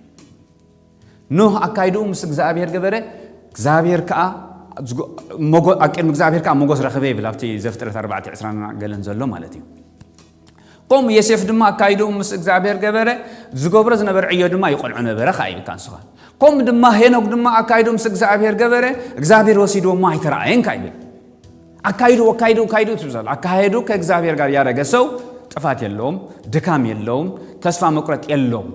ኖህ ኣካይድኡ ምስ እግዚኣብሔር ገበረ፣ እግዚኣብሔር ከኣ ዝጎ-፣ ሞጎ-፣ ኣብ ቅድሚ እግዚኣብሔር ከኣ ሞጎስ ረኸበ ይብል ኣብቲ ዘፍጥረት ኣርባዕተ ዕስራን ገለን ዘሎ ማለት እዩ። ከምኡ ዮሴፍ ድማ ኣካይድኡ ምስ እግዚኣብሔር ገበረ፣ ዝገብሮ ዝነበረ ዕዮ ድማ ይቐንዖ ነበረ ከኣ ይብል ካንስኻ። ከምኡ ድማ ሄኖክ ድማ ኣካይድኡ ምስ እግዚኣብሔር ገበረ፣ እግዚኣብሔር ወሲድዎ እሞ ኣይተረኣየን ከኣ ይብል። ኣካይድኡ፣ ኣካይድኡ፣ ኣካይድኡ ትብል ዘሎ። ኣካሄዱ ከእግዚኣብሔር ጋር ያደረገ ሰው ጥፋት የለውም፣ ድካም የለውም፣ ተስፋ መቁረጥ የለውም።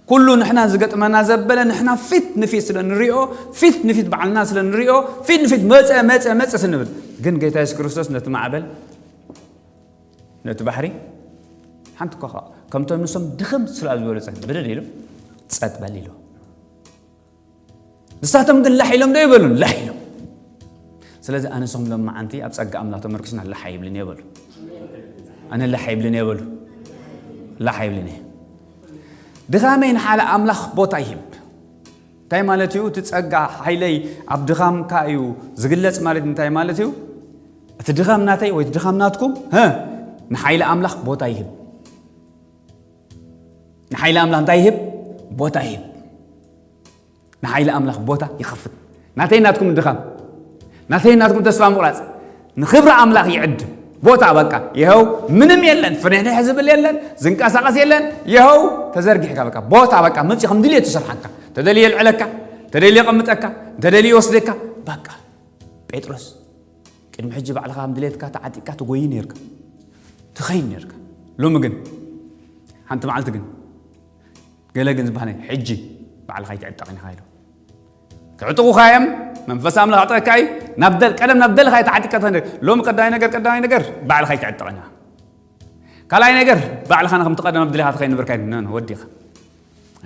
ኩሉ ንሕና ዝገጥመና ዘበለ ንሕና ፊት ንፊት ስለ ንሪኦ፣ ፊት ንፊት ባዕልና ስለ ንሪኦ፣ ፊት ንፊት መጸ፣ መጸ፣ መጸ ስንብል፣ ግን ጌታ የሱስ ክርስቶስ ነቲ ማዕበል፣ ነቲ ባሕሪ ሓንቲ እኳ ከምቶም ንሶም ድኽም ስለ ዝበሉ ጸጥ ብድድ ኢሉ፣ ጸጥ በል ኢሉ። ንሳቶም ግን ላሕ ኢሎም ዶ ይበሉን? ላሕ ኢሎም። ስለዚ ኣነሶም ሎም መዓንቲ ኣብ ጸጋ ኣምላኽ ተመርኪስና ላሕ ኣይብልን እየ በሉ። ኣነ ላሕ ኣይብልን እየ በሉ። ላሕ ኣይብልን እየ። ድኻመይ ንሓለ ኣምላኽ ቦታ ይህብ። እንታይ ማለት እዩ? እቲ ጸጋ ሓይለይ ኣብ ድኻምካ እዩ ዝግለጽ ማለት እንታይ ማለት እዩ? እቲ ድኻም ናተይ ወይ እቲ ድኻም ናትኩም፣ ሀ፣ ንሓይሊ ኣምላኽ ቦታ ይህብ። ንሓይሊ ኣምላኽ እንታይ ይህብ? ቦታ ይህብ። ንሓይሊ ኣምላኽ ቦታ ይኸፍት። ናተይ ናትኩም ድኻም፣ ናተይ ናትኩም ተስፋ ምቑራጽ ንኽብሪ ኣምላኽ ይዕድም። ቦታ በቃ ይኸው ምንም የለን፣ ፍንሕንሕ ዝብል የለን፣ ዝንቀሳቐስ የለን። ይኸው ተዘርጊሕካ በቃ ቦታ በቃ መጺ ከም ድልየት ትሰርሓካ። ተደልየ የልዕለካ፣ ተደልየ የቐምጠካ፣ ተደልየ ይወስደካ። በቃ ጴጥሮስ ቅድሚ ሕጂ ባዕልኻ ከም ድሌትካ ተዓጢቕካ ትጎይ ነርካ፣ ትኸይድ ነርካ። ሎሚ ግን ሓንቲ መዓልቲ ግን ገለ ግን ዝበሃል ሕጂ ባዕልኻ ይትዕጠቕ ኢኻ ኢሉ። ክዕጥቑኻ እዮም። መንፈስ ኣምላኽ ኣዕጠቕካ እዩ። ናብ ደል ቀደም ናብ ደልኻ ተዓጢቕካ ትኸይድ። ሎሚ ቀዳማይ ነገር ቀዳማይ ነገር ባዕልኻ ይትዕጠቕ ኢና። ካልኣይ ነገር ባዕልኻ ንከምቲ ቀደም ኣብ ድሌኻ ትኸይድ ነበርካ እዩ። ኖ፣ ኖ፣ ወዲኻ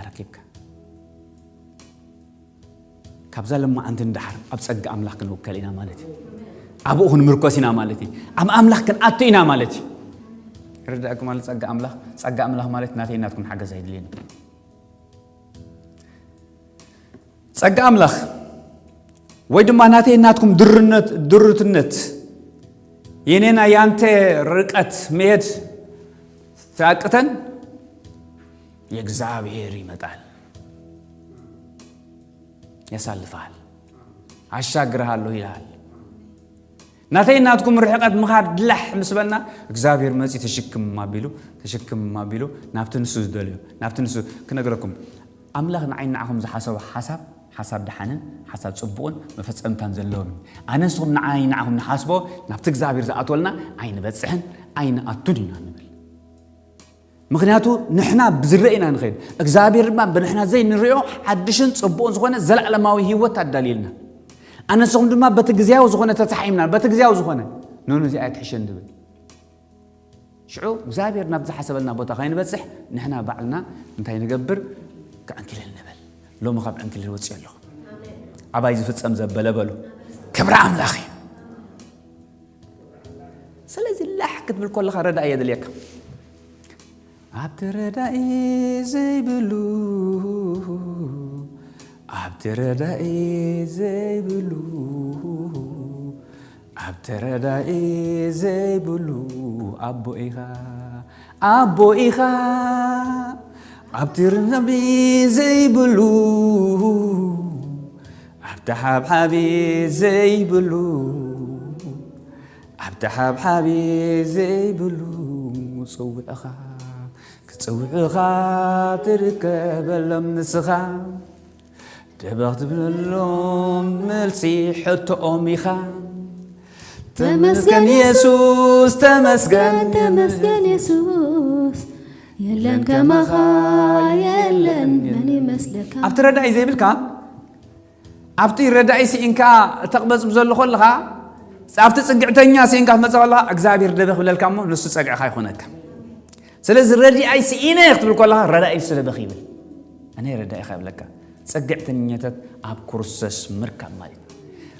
ኣረኪብካ። ካብዛ ለማዓንቲ ንደሓር ኣብ ጸጋ ኣምላኽ ክንውከል ኢና ማለት እዩ። ኣብኡ ክንምርኮስ ኢና ማለት እዩ። ኣብ ኣምላኽ ክንኣቱ ኢና ማለት እዩ። ርዳእኩም ማለት ጸጋ ኣምላኽ፣ ጸጋ ኣምላኽ ማለት ናተይ ናትኩም ሓገዝ ኣይድልየን። ጸጋ ኣምላኽ ወይ ድማ ናተይ ናትኩም ድርነት፣ ድሩትነት፣ የኔና ያንተ ርቀት መሄድ ሲያቅተን የእግዚአብሔር ይመጣል፣ ያሳልፍሃል፣ አሻግርሃለሁ ይልሃል። ናተይ ናትኩም ርሕቀት ምኻድ ድላሕ ምስ በልና እግዚኣብሔር መጺ ተሽክም ኣቢሉ፣ ተሽክም ኣቢሉ ናብቲ ንሱ ዝደልዮ፣ ናብቲ ንሱ ክነግረኩም። ኣምላኽ ንዓይ ንዓኹም ዝሓሰቦ ሓሳብ፣ ሓሳብ ደሓንን ሓሳብ ጽቡቕን መፈጸምታን ዘለዎም እዩ። ኣነ ንስኹም ንዓይ ንዓኹም ንሓስቦ ናብቲ እግዚኣብሔር ዝኣትወልና ኣይንበጽሕን ኣይንኣቱን ኢና ንብል። ምኽንያቱ ንሕና ብዝረአ ኢና ንኸይድ፣ እግዚኣብሔር ድማ ብንሕና ዘይንሪኦ ሓድሽን ጽቡቕን ዝኾነ ዘለዓለማዊ ህይወት ኣዳልየልና። ኣነ ንስኹም ድማ በቲ ግዜያዊ ዝኾነ ተታሒምና፣ በቲ ግዜያዊ ዝኾነ ኖኖ እዚኣ ትሕሸ ንብል። ሽዑ እግዚኣብሔር ናብ ዝሓሰበልና ቦታ ከይንበጽሕ ንሕና ባዕልና እንታይ ንገብር? ክዕንክልል ንብል። ሎሚ ካብ ዕንክልል ወጽእ ኣለኹ። ኣባይ ዝፍጸም ዘበለ በሉ። ክብሪ ኣምላኽ እዩ። ስለዚ ላሕ ክትብል ከለኻ ረዳኢ የድልየካ። ኣብቲ ረዳኢ ዘይብሉ፣ ኣብቲ ረዳኢ ዘይብሉ፣ ኣብቲ ረዳኢ ዘይብሉ ኣቦ ኢኻ፣ ኣቦ ኢኻ። ኣብቲ ረዳኢ ዘይብሉ፣ ኣብቲ ሓብሓቢ ዘይብሉ፣ ኣብቲ ሓብሓቢ ዘይብሉ ጽውዕኻ ክጽውዕኻ ትርከበሎም ንስኻ። ደበኽ ትብለሎም መልሲ ሕቶኦም ኢኻ። ተመስገን የሱስ፣ ተመስገን፣ ተመስገን የሱስ። የለን ከማኻ፣ የለን መን ይመስለካ። ኣብቲ ረዳኢ ዘይብልካ፣ ኣብቲ ረዳኢ ስኢንካ እተቕበጽ ዘሎ ከለኻ፣ ኣብቲ ጽግዕተኛ ስኢንካ ትመጽእ ከለኻ፣ እግዚኣብሔር ደበኽ ይብለልካ እሞ ንሱ ጸግዕኻ ይኾነካ። ስለዚ ረዳኢ ስኢነ ክትብል ከለኻ ረዳኢ ንሱ ደበኽ ይብል። ኣነ ረዳኢኻ ይብለካ። ጽግዕተኛታት ኣብ ክርስቶስ ምርካብ ማለት እዩ።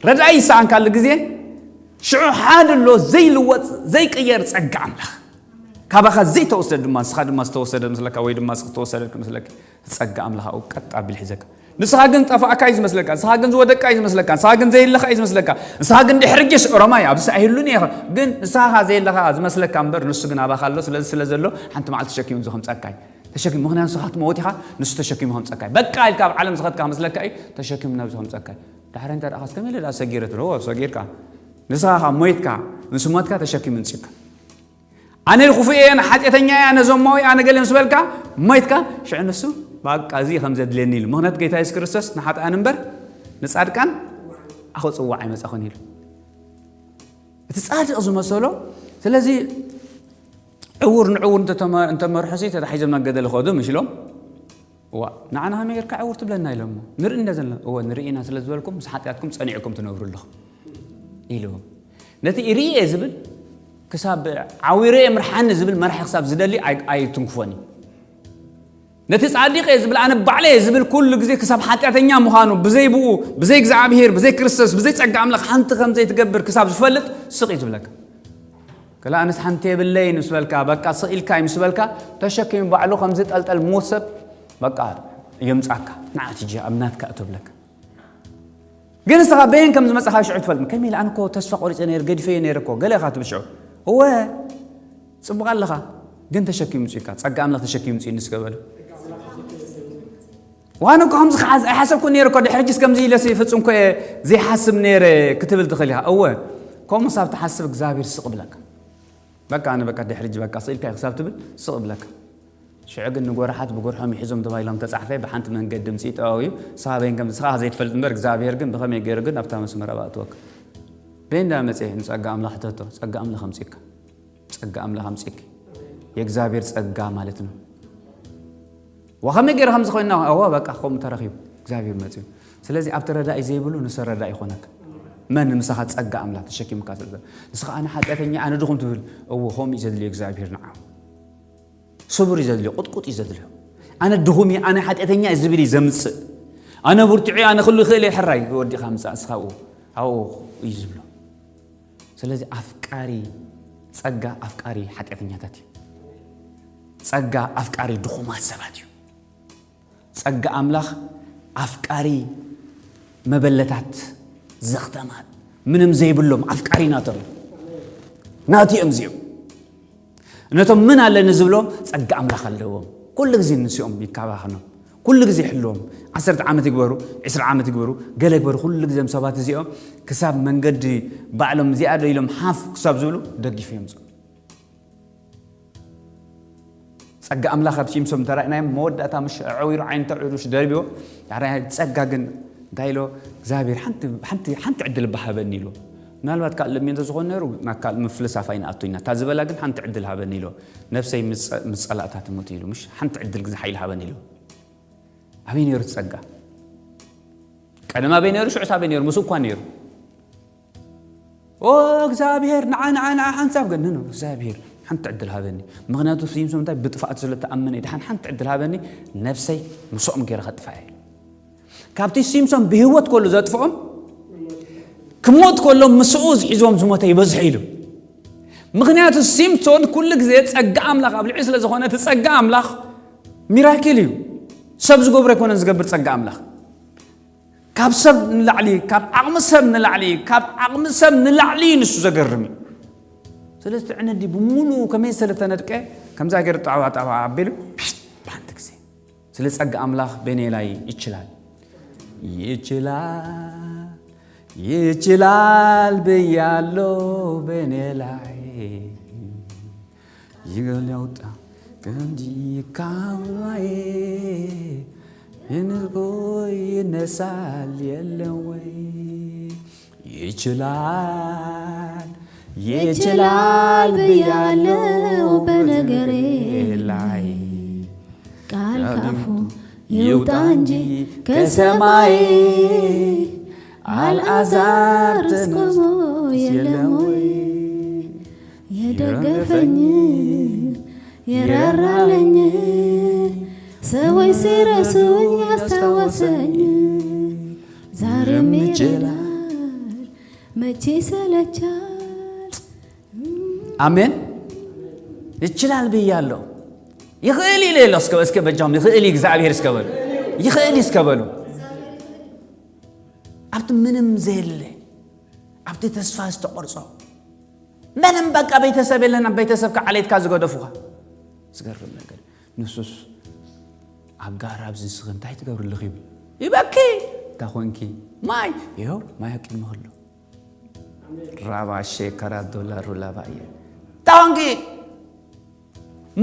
ረዳኢ ዝሰኣንካሉ ግዜ ሽዑ ሓደ ኣሎ ዘይልወጥ ዘይቅየር ጸጋ ኣምላኽ። ካባኻ ዘይተወሰደ ድማ ንስኻ ድማ ዝተወሰደ ምስለካ ወይ ድማ ንስኺ ዝተወሰደ ምስለኪ ጸጋ ኣምላኽ ኣብኡ ቀጥ ኣቢሉ ሒዘካ። ንስኻ ግን ጠፋእካ እዩ ዝመስለካ፣ ንስኻ ግን ዝወደቅካ እዩ ዝመስለካ፣ ንስኻ ግን ዘየለኻ እዩ ዝመስለካ፣ ንስኻ ግን ድሕሪ ጌሽ ኦሮማይ ኣብዚ ኣይህሉን እየ ኢኻ። ግን ንስኻ ዘየለኻ ዝመስለካ እምበር ንሱ ግን ኣባኻ ኣሎ። ስለዚ ስለ ዘሎ ሓንቲ መዓልቲ ተሸኪሙ እዚ ከምጸካ እዩ። ተሸኪሙ፣ ምኽንያቱ ንስኻ ክትመውት ኢኻ፣ ንሱ ተሸኪሙ ከምጸካ እዩ። በቃ ኢልካ ኣብ ዓለም ዝኸድካ መስለካ እዩ፣ ተሸኪሙ ናብዚ ከምጸካ እዩ። ዳሕራይ እንታይ ደኣ ከመይ ኢለ ደኣ ሰጊረ ትብሎ? ሰጊርካ ንስኻ ካብ ሞይትካ፣ ንሱ ሞትካ ተሸኪሙ ምጽካ። ኣነ ክፉእ እየ፣ ኣነ ሓጢኣተኛ እየ፣ ኣነ ዘማዊ፣ ኣነ ገለ ምስ በልካ ሞይትካ፣ ሽዑ ንሱ በቃ እዚ ከም ዘድልየኒ ኢሉ። ምኽንያቱ ጌታ የሱስ ክርስቶስ ንሓጥኣን እምበር ንጻድቃን ኣኸጽውዕ ኣይመጻኹን ኢሉ። እቲ ጻድቕ ዝመሰሎ። ስለዚ ዕውር ንዕውር እንተተመ-፣ እንተመርሖሲ ተታሒዞም ናብ ገደል ኸዱ ምሽ ኢሎም። እዋ፣ ንዓና ከመይ ጌርካ ዕውር ትብለና ኢሎሞ። ንርኢ እንደ ዘለና፣ እወ፣ ንርኢ ኢና ስለ ዝበልኩም ምስ ሓጢኣትኩም ጸኒዕኩም ትነብሩ ኣለኹም ኢልዎም። ነቲ ኢርየ ዝብል ክሳብ ዓዊረ ምርሓኒ ዝብል መራሒ ክሳብ ዝደሊ ኣይ- ኣይትንክፎን እዩ። ነቲ ጻድቕ እየ ዝብል ኣነ ባዕለ እየ ዝብል ኩሉ ግዜ ክሳብ ሓጢኣተኛ ምዃኑ ብዘይ ብኡ ብዘይ እግዚኣብሔር ብዘይ ክርስቶስ ብዘይ ጸጋ ኣምላኽ ሓንቲ ከም ዘይትገብር ክሳብ ዝፈልጥ ስቕ እዩ ዝብለካ። ከላ ኣነስ ሓንቲ የብለይን ምስ በልካ በቃ ስቕ ኢልካ እዩ ምስ በልካ ተሸኪሙ ባዕሉ ከም ዝጠልጠል ሞት ሰብ በቃ የምጻካ ንዓት እጂ ኣብ ናትካ እቶ ብለካ። ግን ንስኻ በየን ከም ዝመጻኻ ሽዑ ትፈልጥ። ከመይ ኢለ ኣነ እኮ ተስፋ ቆሪጸ ነይር ገዲፈዮ ነይር እኮ ገለ ኢኻ ትብል ሽዑ። እወ ጽቡቕ ኣለኻ ግን ተሸኪሙ ጽዩካ ጸጋ ኣምላኽ ተሸኪሙ ጽዩ ንስገበሉ። ዋን እኮ ከምዚ ክሓዝ ኣይሓሰብኩ ነይረ እኮ ድሕሪ ሕጂስ ከምዚ ኢለሲ ፍጹም እኮ እየ ዘይሓስብ ነይረ ክትብል ትኽእል ኢኻ። እወ ከምኡ ሳብ ትሓስብ እግዚኣብሔር ስቕ ብለካ። በቃ ኣነ በቃ ድሕሪ ሕጂ በቃ ስቕ ኢልካ ክሳብ ትብል ስቕ ብለካ። ሽዑ ግን ንጎርሓት ብጎርሖም ይሕዞም ተባሂሎም ተጻሕፈ ብሓንቲ መንገዲ ምጽኢ ጠባዊ እዩ። ሳበይን ከም ዝስኻ ዘይትፈልጥ እምበር እግዚኣብሔር ግን ብኸመይ ገይሩ ግን ኣብታ መስመር ኣብኣ እትወካ። በይንዳ መጽኤ ንጸጋ ኣምላኽ ሕተቶ ጸጋ ኣምላኽ ኣምጽእካ። ጸጋ ኣምላኽ ኣምጽእኪ። የእግዚኣብሔር ጸጋ ማለት ነው። ወኸመይ ገይረ ከም ዝኾንና እዋ በቃ ከምኡ ተረኺቡ እግዚኣብሔር መጽኡ። ስለዚ ኣብ ተረዳኢ ዘይብሉ ንሰረዳኢ ይኾነካ። መን ምሳኻ ጸጋ ኣምላኽ ተሸኪምካ ስለ ዘሎ። ንስኻ ኣነ ሓጢኣተኛ ኣነ ድኹም ትብል እዎ ከምኡ እዩ ዘድልዮ እግዚኣብሔር ንዓ። ስቡር እዩ ዘድልዮ ቁጥቁጥ እዩ ዘድልዮ። ኣነ ድኹም እየ ኣነ ሓጢኣተኛ እየ ዝብል እዩ ዘምጽእ። ኣነ ብርቱዕ እየ ኣነ ክሉ ይኽእል እየ ሕራይ ወዲኻ ምጻእ እስኻ ኣብኡ ኣብኡ እዩ ዝብሎ። ስለዚ ኣፍቃሪ ጸጋ ኣፍቃሪ ሓጢኣተኛታት እዩ። ጸጋ ኣፍቃሪ ድኹማት ሰባት እዩ። ጸጋ ኣምላኽ ኣፍቃሪ መበለታት ዘኽተማት ምንም ዘይብሎም ኣፍቃሪ ናቶም ናቱ እዮም እዚኦም። ነቶም ምን ኣለኒ ዝብሎም ጸጋ ኣምላኽ ኣለዎም። ኩሉ ግዜ ንስኦም ይካባኸኖም። ኩሉ ግዜ ይሕልዎም። ዓሰርተ ዓመት ይግበሩ፣ ዕስራ ዓመት ይግበሩ፣ ገለ ይግበሩ፣ ኩሉ ግዜ እዮም ሰባት እዚኦም ክሳብ መንገዲ ባዕሎም እዚኣ ዶ ኢሎም ሓፍ ክሳብ ዝብሉ ደጊፉ እዮም ዝብሉ። ጸጋ ኣምላኽ ኣብ ሲምሶም ተራእናዮም መወዳእታ ምሽ ኣዕዊሩ ዓይኑ ተዕዊሩ ደርቢዎ። ዳሕራይ ጸጋ ግን እንታይ ኢሎ እግዚኣብሔር ሓንቲ ሓንቲ ሓንቲ ዕድል ባሃበኒ ኢሎ። ምናልባት ካልእ ለሚኑ እንተዝኾን ነይሩ ናብ ካልእ ምፍልሳፍ ኣይንኣቱ ኢና። እታ ዝበላ ግን ሓንቲ ዕድል ሃበኒ ኢሎ። ነፍሰይ ምስ ምስ ጸላእታ ትሙት ኢሉ ምሽ ሓንቲ ዕድል ግን ሓይሊ ሃበኒ ኢሎ። ኣበይ ነይሩ እቲ ጸጋ? ቀደም ኣበይ ነይሩ? ሽዑስ ኣበይ ነይሩ? ምስኡ እኳ ነይሩ። ኦ እግዚኣብሔር ንዓ ንዓ ንዓ ሓንሳብ ገንኑ እግዚኣብሔር ሓንቲ ዕድል ሃበኒ። ምኽንያቱ ሲምሶን እንታይ ብጥፍኣት ስለ ተኣመነ ድሓን ሓንቲ ዕድል ሃበኒ ነብሰይ ምስኦም ገይረ ከጥፋ እየ። ካብቲ ሲምሶን ብህይወት ከሉ ዘጥፍኦም ክሞት ከሎ ምስኡ ዝሒዝዎም ዝሞተ ይበዝሑ ኢሉ። ምኽንያቱ ሲምሶን ኩሉ ግዜ ጸጋ ኣምላኽ ኣብ ልዕሊ ስለ ዝኾነ እቲ ጸጋ ኣምላኽ ሚራክል እዩ። ሰብ ዝገብሮ ኣይኮነን ዝገብር ጸጋ ኣምላኽ። ካብ ሰብ ንላዕሊ ካብ ዓቕሚ ሰብ ንላዕሊ ካብ ዓቕሚ ሰብ ንላዕሊ ንሱ ዘገርም እዩ። ስለዚ ትዕነዲ ብምሉኡ ከመይ ስለተነድቀ ከምዛ ገይሩ ጣባ ጣባ ኣቢሉ ብሓንቲ ግዜ ስለ ጸጋ ኣምላኽ በኔ ላይ ይችላል ይችላል ይችላል ብያሎ በኔ ላይ ይገለውጣ ከምዚ ካባዬ ይንልቆ ይነሳል የለም ወይ? ይችላል ይችላል ብያለው በነገሬ ላይ ቃል ካፉ ይውጣ እንጂ ከሰማይ አልዓዛር ተነስቶ የለም ወይ? የደገፈኝ የራራለኝ ሰዎች ሲረሱኝ ያስታወሰኝ ዛሬም ይችላል መቼ ይሰለቻል። አሜን። ይችላል ብያለሁ። ይኽእል ኢለ የለ እስከ እስከ በጃም ይኽእል እዩ እግዚኣብሔር እስከ በሉ። ይኽእል እዩ እስከ በሉ። ኣብቲ ምንም ዘየለ ኣብቲ ተስፋ ዝተቆርጾ ምንም በቃ ቤተሰብ የለን ኣብ ቤተሰብካ ዓሌትካ ዝገደፉኻ ዝገርም ነገር ንሱስ ኣብ ጋራ ኣብዚ ንስኺ እንታይ ትገብሪ ኣለኺ ይብል ይበኪ እንታይ ኮንኪ ማይ ይኸው ማይ ኣብ ቅድሚ ከሎ ራባ ሸከራ ዶላሩ ላባ እየ እንታይ ኮንኪ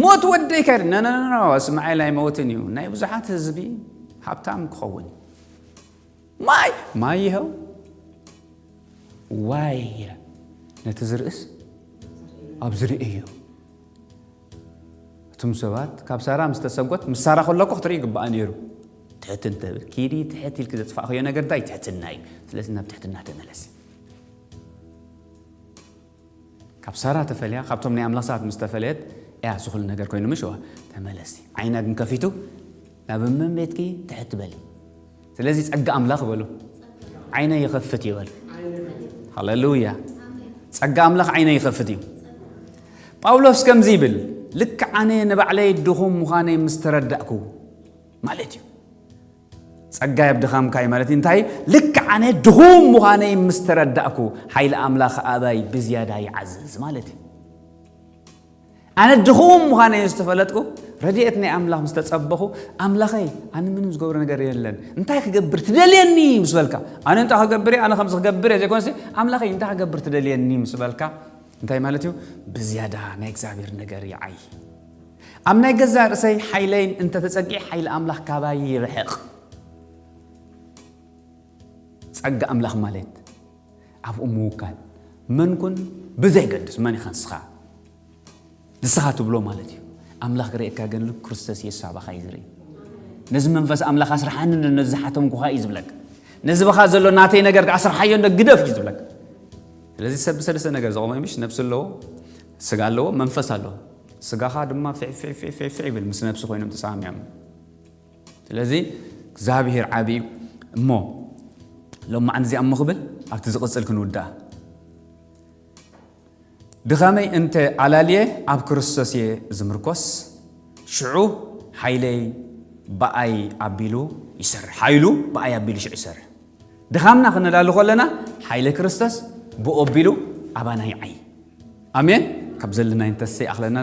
ሞት ወደይ ከድ ነነነነ እስማኤል ኣይመውትን እዩ ናይ ብዙሓት ህዝቢ ሃብታም ክኸውን እዩ ማይ ማይ ይኸው ዋይ ኢለ ነቲ ዝርእስ ኣብ ዝርእዮ እቱም ሰባት ካብ ሳራ ምስ ተሰጎት ምስ ሳራ ከለኩ ክትርኢ ይግባኣ ነይሩ ትሕትን ተብል ኪዲ ትሕት ኢልክ ዘጥፋእክዮ ነገር እንታይ ትሕትና እዩ ስለዚ ናብ ትሕትና ተመለስ ካብ ሳራ ተፈልያ፣ ካብቶም ናይ ኣምላኽ ሰባት ምስ ተፈለየት እያ እዚ ኩሉ ነገር ኮይኑ። ምሽ ተመለሲ፣ ዓይና ግን ከፊቱ ናብ እመን ቤትኪ ትሕት በሊ። ስለዚ ጸጋ ኣምላኽ በሉ ዓይነ ይኸፍት ይበል። ሃሌሉያ። ጸጋ ኣምላኽ ዓይነ ይኸፍት እዩ። ጳውሎስ ከምዚ ይብል፣ ልክ ኣነ ንባዕለይ ድኹም ምዃነይ ምስ ተረዳእኩ ማለት እዩ። ጸጋ ኣብ ድኻምካ እዩ ማለት እዩ። እንታይ? ልክ ኣነ ድኹም ምዃነይ ምስ ተረዳእኩ፣ ሓይሊ ኣምላኽ ኣባይ ብዝያዳ ይዓዝዝ ማለት እዩ። ኣነ ድኹም ምዃነይ ዝተፈለጥኩ፣ ረድኤት ናይ ኣምላኽ ምስ ተጸበኹ፣ ኣምላኸይ ኣነ ምንም ዝገብሮ ነገር የለን፣ እንታይ ክገብር ትደልየኒ ምስ በልካ፣ ኣነ እንታይ ክገብር እየ፣ ኣነ ከምዚ ክገብር እየ ዘይኮነሲ፣ ኣምላኸይ እንታይ ክገብር ትደልየኒ ምስ በልካ፣ እንታይ ማለት እዩ? ብዝያዳ ናይ እግዚኣብሔር ነገር ይዓይ። ኣብ ናይ ገዛእ ርእሰይ ሓይለይን እንተተጸጊዐ ሓይሊ ኣምላኽ ካባይ ይርሕቕ። ጸጋ ኣምላኽ ማለት ኣብኡ ምውካል፣ መን ኩን ብዘይገድስ መን ኢኻ ንስኻ፣ ንስኻ ትብሎ ማለት እዩ። ኣምላኽ ክርእየካ ግን ልክ ክርስቶስ የሱስ ኣባኻ እዩ ዝርኢ። ነዚ መንፈስ ኣምላኽ ኣስርሓኒ፣ ነዚ ዝሓተምኩኻ እዩ ዝብለካ። ነዚ በኻ ዘሎ ናተይ ነገር ኣስርሓዮ እንዶ ግደፍ እዩ ዝብለካ። ስለዚ ሰብ ብሰለስተ ነገር ዝቖመ እዩ፣ ምሽ? ነብሲ ኣለዎ፣ ስጋ ኣለዎ፣ መንፈስ ኣለዎ። ስጋኻ ድማ ፊዕ ፊዕ ፊዕ ፊዕ ፊዕ ይብል፣ ምስ ነብሲ ኮይኖም ተሰማሚዖም። ስለዚ እግዚኣብሔር ዓቢ እዩ። እሞ ሎማዓንቲ እዚኣ እሞ ክብል ኣብቲ ዝቕጽል ክንውድኣ። ድኻመይ እንተ ኣላልየ ኣብ ክርስቶስ እየ ዝምርኮስ፣ ሽዑ ሓይለይ ብኣይ ኣቢሉ ይሰርሕ። ሓይሉ ብኣይ ኣቢሉ ሽዑ ይሰርሕ። ድኻምና ክነላሉ ከለና ሓይለ ክርስቶስ ብኡ ኣቢሉ ኣባና ይዓይ። ኣሜን። ካብ ዘለና እንተሰይ ኣኽለና